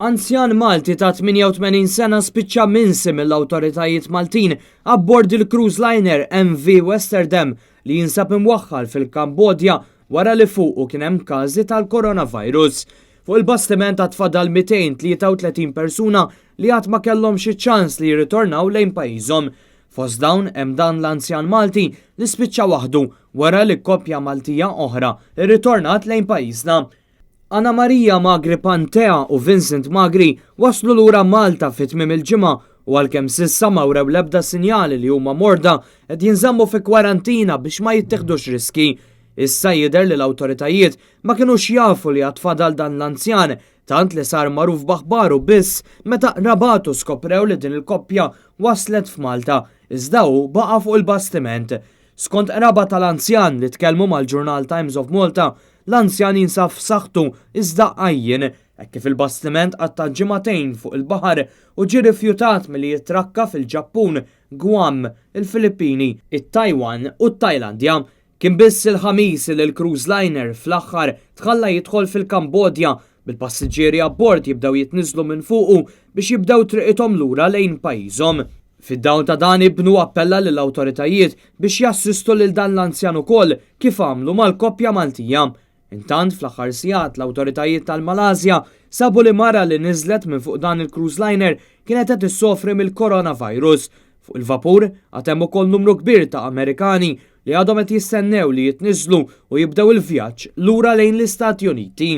Anzjan Malti ta' 88 sena spiċċa minsi mill-awtoritajiet Maltin abbord il-cruise liner MV Westerdam li jinsab imwaħħal fil-Kambodja wara li fuqu kien hemm każi tal-coronavirus. Fuq il-bastiment għad fadal 233 persuna li għad ma kellhomx iċ-ċans li jirritornaw lejn pajjiżhom. Fost dawn hemm dan l-anzjan Malti li spiċċa waħdu wara li koppja Maltija oħra rritornat lejn pajjiżna. Anna Maria Magri Pantea u Vincent Magri waslu lura Malta fi tmiem il-ġimgħa u għalkemm s'issa ma wrew l-ebda sinjali li huma morda qed jinżammu fi kwarantina biex ma jittieħdux riski. Issa jidher li l-awtoritajiet ma kinux jafu li għad fadal dan l-anzjan tant li sar magħruf b'aħbaru biss meta qrabatu skoprew li din il-koppja waslet f'Malta iżda hu baqa' fuq il-bastiment. Skont qraba tal-anzjan li tkellmu mal-ġurnal Times of Malta, l-anzjan jinsab f'saħħtu iżda għajjien hekk kif il-bastiment qatta' ġimagħtejn fuq il-baħar u ġie rifjutat milli jitrakka fil-Ġappun, Guam, il-Filippini, it-Taiwan u t-Tajlandja. Kien biss il-Ħamis li l-cruise liner fl-aħħar tħalla jidħol fil-Kambodja bil-passiġġieri abbord jibdew jitniżlu minn fuqu biex jibdew triqithom lura lejn pajjiżhom. Fid-dawl ta' dan ibnu appella lill-awtoritajiet biex jassistu lil dan l-anzjan ukoll kif għamlu mal-koppja Maltija. Intant fl-aħħar sigħat l-awtoritajiet tal-Malasja sabu li mara li niżlet minn fuq dan il-cruise liner kienet qed issofri mill-coronavirus. Fuq il-vapur għad hemm ukoll numru kbir ta' Amerikani li għadhom qed jistennew li jitniżlu u jibdew il-vjaġġ lura lejn l-Istati Uniti.